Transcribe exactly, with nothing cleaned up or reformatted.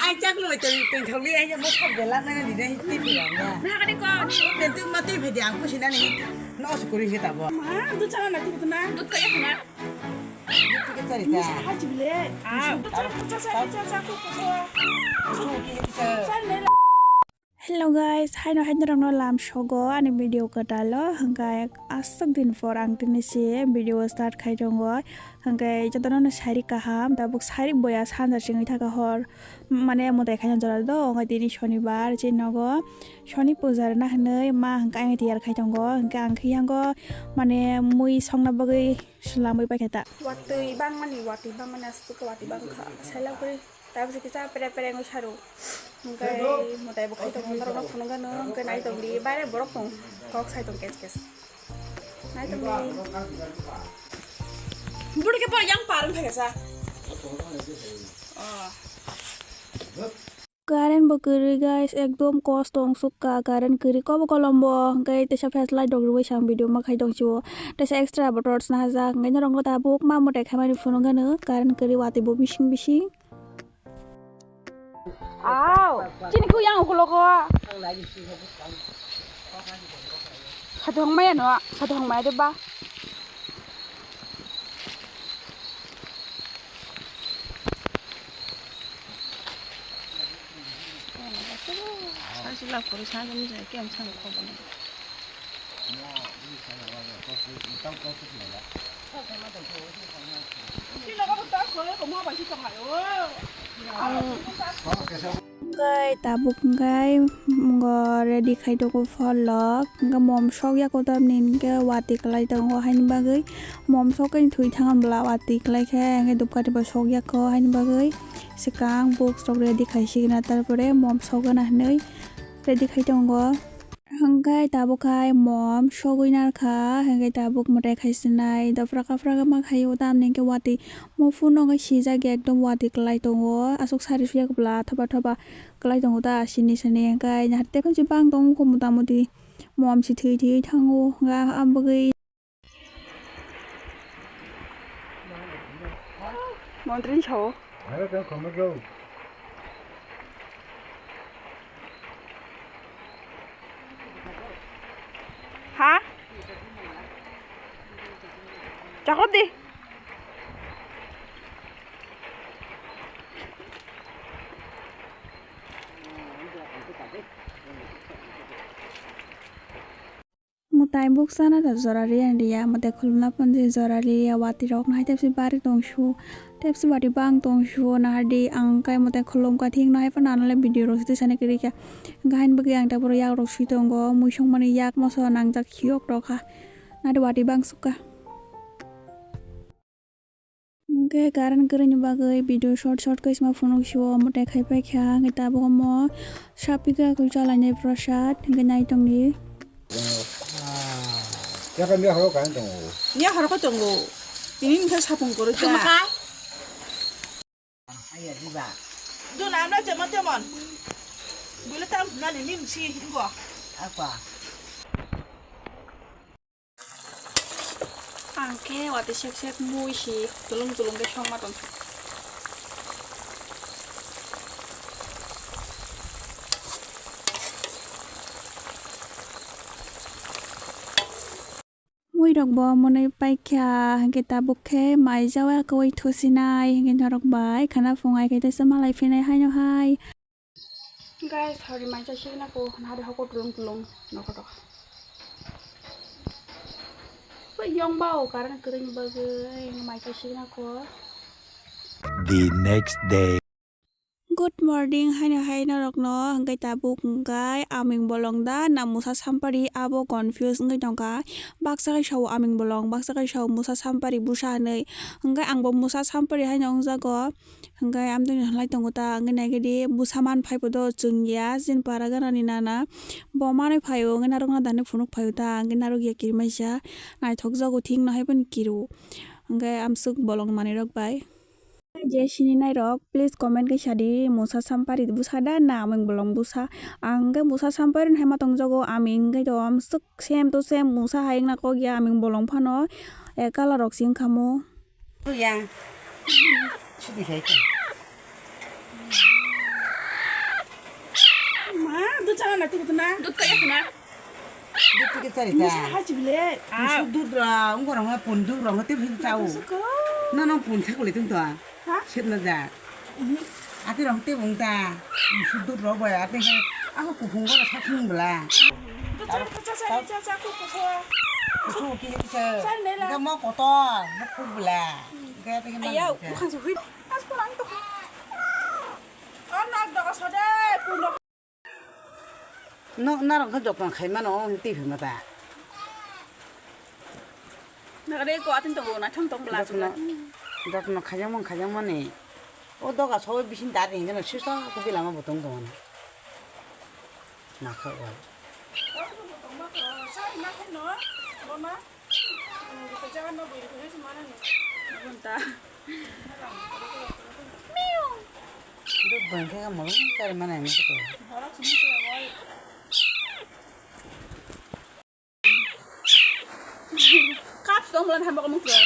Ai chak lo tei tei thok li ai mo sab de la na ni de ti phi ya. Na ka ni ko. Pen tu ma ti phi de ang ku si na ni. No su kuri hi ta bo. Ma, dud chana na tu na. Dud ka ya na. Dud ka chari ta. Hai chi le. Ah. Dud cha cha cha cha cha ku ku. Su ki cha. Hello guys, haino haino rokno lam sogo ani video kwtalo, hwnkhe aswk din por ang tini se video start khai tongo, hwnkhe jotono no sari kaham, tabuk sari boya sanja chingwi thaka hor, mane mwtai khaina jora do, hwnkhe tini shonibar, chini nogo shoni puja rwna hinwi ma hwnkhe ayang tiyar khai tongo, hwnkhe ang khe yango mane mui songna bagwi swlamwi paikha ta. Watwi bangmani, watwi bangmani aswk watwi bangkha, sailabwi. Tabuk se kisa pere pere wngwi saro. Hwnkhe mwtai bo khai tongo, norokno phunukgano, hwnkhe nai tongdi, baire borok tong, kok sai tong kes kes. Nai tongdi. Buru khe borok yang par wngkha kesa. Oh. Current bo kwrwi guys, ekdom kosto wngsukha current kwrwi kobo kolombo, hwnkhe teisa flashlight rok rwui se ang video ma khai tongsiwo, teisa extra bo torch nahajak, hwnkhe norokno tabuk ma mwtai khaimani phunukgano, current kwrwi watwi bo bising bising. Aw, chini kuyang ukulogo. Sathong maya no, sathong maya de ba. Sa sila kuri sa jam jai kiam sang ko bani. Hwnkhe tabuk hwnkhe ready khai tongo phalok, hwnkhe mom sok ya kotor ni hwnkhe watwi kwlai tongo, haini bagwi mom sok khe thwi thang bwla watwi kwlai khe hwnkhe dupkati bo sok ya kho, haini bagwi swkang books rok ready khai sigwna, tarpore mom sok gana hinwi ready khai tongo. Hwnkhe tabuk khai mom sogwi narkha, hwnkhe tabuk mwtai khai sinai, dopra kaphra ma khaio, tamni hwnkhe watwi mophu no wngwi sijak ya, ekdom watwi kwlai tongo, aswk sari suya bwla thoba thoba kwlai tongo ta, sini sini hwnkhe nahar tei phano bang tongo mota moti mom si thwi thwi thango, hwnkhe abagwi. Montri ni sao. Ha? Chakot di. Mwtai buksa na da jora riya riya, mwtai khulumna pon je jora riya, watwi rok nahai tepsi bari tong su, tepsi bari bang tong su, nahardi ang kai mwtai khulum ka thik nahai phan ano le video rok site sani kwrwi kha. Gahin bagwi ang taboro yak rok sui tongo, mui songmani yak moso nangjak khiyok rok ha, nahari watwi bang sukha. Hwnkhe current kwrwini bagwi video short short khe sima phunuk sio mwtai khai paikha, hwnkhe tabuk omo sapika kwi chalainai prasad hwnkhe nai tongdi. Yakha miya horo kain tongo. Miya horo ko tongo. Tini hwnkhe sapung kwrwi kha. Thangma kha? Aya diba. Duna amra temon temon. Bwle tam nani nim si hingo. Akwa. Ang khe watwi sek sek mui si tulung tulung khe songma tong. Mui rok bo mwnwi paikha, hwnkhe tabuk khe mai jawa kwrwi thusinai, hwnkhe norok bai khana phung ai khe teisa malai phinai haino hai. Guys, hari mai cha signa ko, nahari hoko tulung tulung, nokotok. Bai yong bao, current kwrwini bagwi mai cha signa ko. The next day. Good morning, haino hai norokno, hwnkhe tabuk hwnkhe aming bolong da, na musa sampari abo confuse wngwi tongkha. Baksa khe sao aming bolong, baksa khe sao musa sampari busa hinwi. Hwnkhe angbo musa sampari haino wngjago. Hwnkhe amtwino hwnlai tongo ta, hwnkhe naikhe di bwsa man phaibo do chwngya, chini para ganani nana. Bo manwi phaio, hwnkhe narwkna dani phunuk phaio ta, hwnkhe narwkya kirimaisa. Naithokjago thik no haiphano kiro. Hwnkhe amswk bolong manwirok bai. Je sini nairok, please comment khe sadi, musa sampari bwsa da na aming bolong bwsa? Ang hwnkhe musa sampari hai ma tongjago, aming hwnkhe to amswk same to same musa hai wngna kok ya, aming bolong phano, eh, colour rok se wngkha mo. Yang. Sudi sai khe. Chana na tu na. Dut kaya na. Dut kaya chari ta. Misa hai chibile. Musu dut ra, ungko rong pun dut rong te phin chau. Suko. No no pun thakule tung to. Ha? Set na ja. Ati rong te bung ta. Musu dut ro ba ati ha. Ako kupung ba thak sung bela. Cha cha cha cha cha ku ku ko. Kusu ki ki cha. Cha ne la. Ga mo kotor, mo ku bela. Ga te ma. Ayau, bukan sih. As pulang tuh. Oh, nak doa sode, puno. No, narok khe jotno khai mano, twi phima ta. Nagade ko atin tongo, na thong tong bla. Jotno, jotno khajang mang khajang mani. O doga so bisin da ring gana sisa ko bilama botong tongo. Na kha wa. Gunta. Dut bwng khe ka molo kari mana ni kito. Cups dong lan hambo kamu kro.